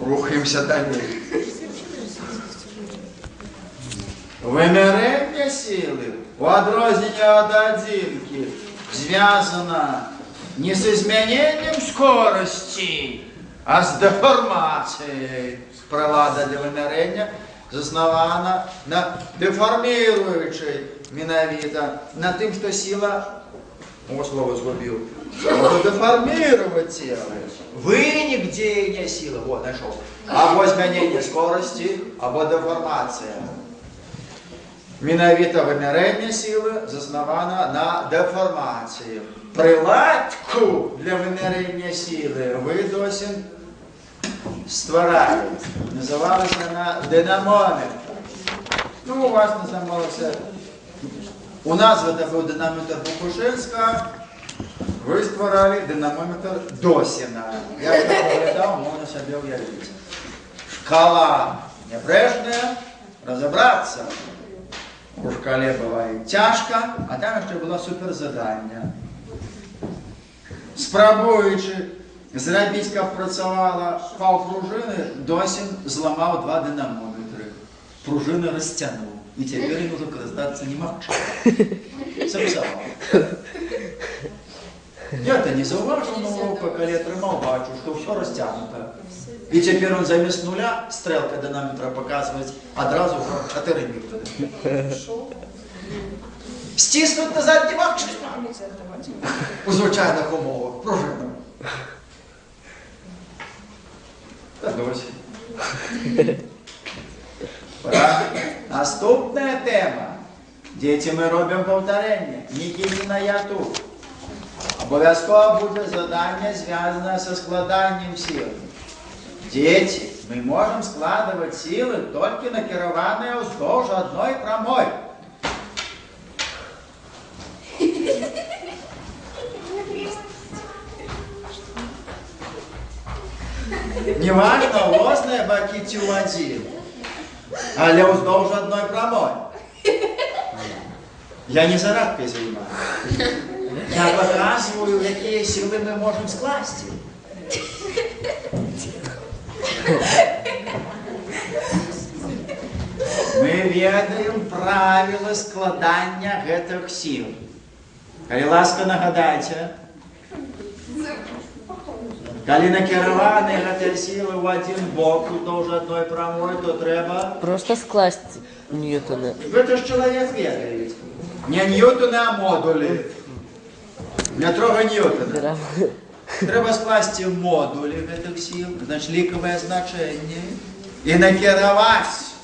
Рухаемся далей. Вымярэнне сілы, у адрозненне ад адзінкі, звязана не з изменением скорости, а з дэфармацыяй. Прылада для вымярэння заснавана на дэфарміруючай менавіта, на тым, што сіла, о, слова згубіў, можа дэфарміраваць цела. Вынік дзеяння сілы, вот, нашел. Або змяненне скорости, або дэфармацыя. Менавіта вымярэнне сілы заснавана на дэфармацыі. Прыладку для вымярэння сілы вы досі стваралі. Называлася яна дынамометр. Ну, у вас называлася. У нас гэта быў дынамометр Букушынскага, вы стваралі дынамометр Досіна. Я так выглядаў, можна сабе ўявіць. Шкала нябрэжная, разабрацца у шкале бывае цяжка, а там яшчэ было суперзаданне. Спрабуючы зрабіць, каб працавала паўпружыны, Досін зламаў два дынамометры. Пружыны расцянуў. І цяпер ім ужо карыстацца немагчыма. Сапсаваў. Я-то не заўважыў на уроках, калі атрымаў, бачу, што ўсё расцягнута. І цяпер он замест нуля, стрэлка дынамометра паказваць адразу ўжо 4 ньютоны. Сціснуць назад немагчыма. У звычайных умовах пружыну. Та досі. Пора. Наступная тэма. Дзеці, мы робім паўтарэнне. Нікіціна, я тут. Абавязкова будзе заданне, звязанае са складаннем сіл. Дзеці, мы можам складваць сілы, толькі накіраваныя ўздоўж адной прамой. Неважна, ў розныя бакі ці ў адзін, але ўздоўж адной прамой. Я не зарадкай займаюся. Я паказваю, якія сілы мы можам скласці. Мы ведаем правілы складання гэтых сіл. Калі ласка, нагадайце. Калі накіраваны гэтыя сілы ў адзін бок, уздоўж адной прамой, то трэба Просто скласць ньютоны. Гэта ж чалавек ведае. Не ньютоны, а модулі. Не трогай ньютона. Трэба скласці модулі гэтых сіл, значит, лікавае значэнне, і накіраваць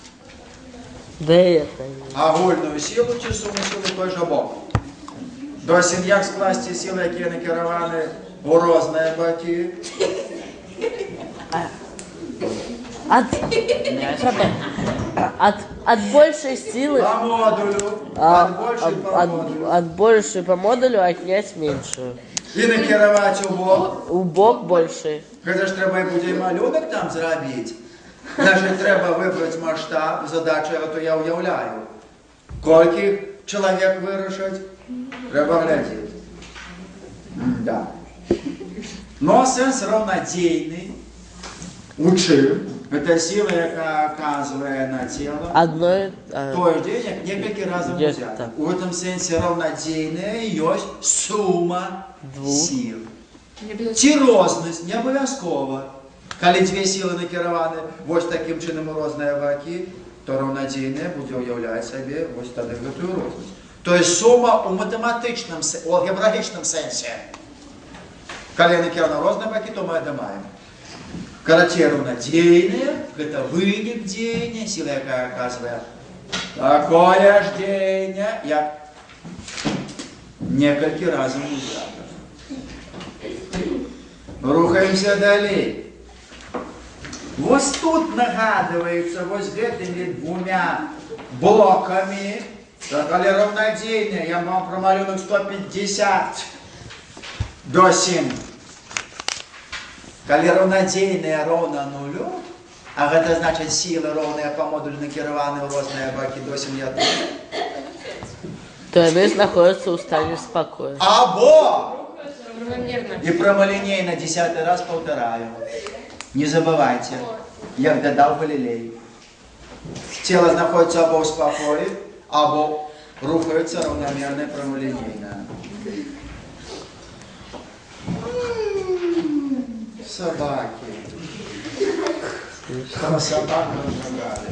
Да это. агульную сілу ці суму сілу ў той жа бок. Досін, як скласці сілы, якія накіраваны ў розныя бакі? От большей силы, По модулю, а, от большей от, по от, модулю. от большей по модулю отнять меньшую. І накіраваць у бок. У бок больший. Гэта ж трэба і будзе і малюнак там зрабіць. Значит, трэба выбраць маштаб, задачу гэту я ўяўляю. Колькі чалавек вырашыць, трэба глядзець. Да. Но сэнс раўнадзейны. У чым? Гэта сіла, якая аказвае на цела Одной, а, тое ж дзеянне, як некалькі разам Дзе узята. так. У гэтым сэнсе раўнадзейная ёсць сума Двух. сіл. Ці рознасць, не абавязкова. Калі дзве сілы накіраваны вось такім чынам у розныя бакі, то раўнадзейная будзе ўяўляць сабе вось тады гэтую рознасць. То есть сума ў матэматычным, у алгебраічным сэнсе. Калі накіравана ў розныя бакі, то мы адымаем. Карацей, раўнадзейная, гэта вынік дзеяння, сіла, якая аказвае такое ж дзеянне, як некалькі разам узята. Рухаемся далей. Вось тут нагадваецца вось гэтымі двумя блокамі, так, але раўнадзейная, я вам пра малюнак 150 до 7. Калі раўнадзейная роўна нулю, а гэта значыць сілы роўныя па модулю накіраваны ў розныя бакі до 7 я тут. То яны знаходзяцца ў стане спакою. Або Равномерно. і прамалінейна 10-ы раз паўтараю. Не забывайте. Як дадаў Галілей. Цела знаходзіцца або ў спакоі, або рухаецца раўнамерна і прамалінейна. Сабакі. Про сабак разжигали.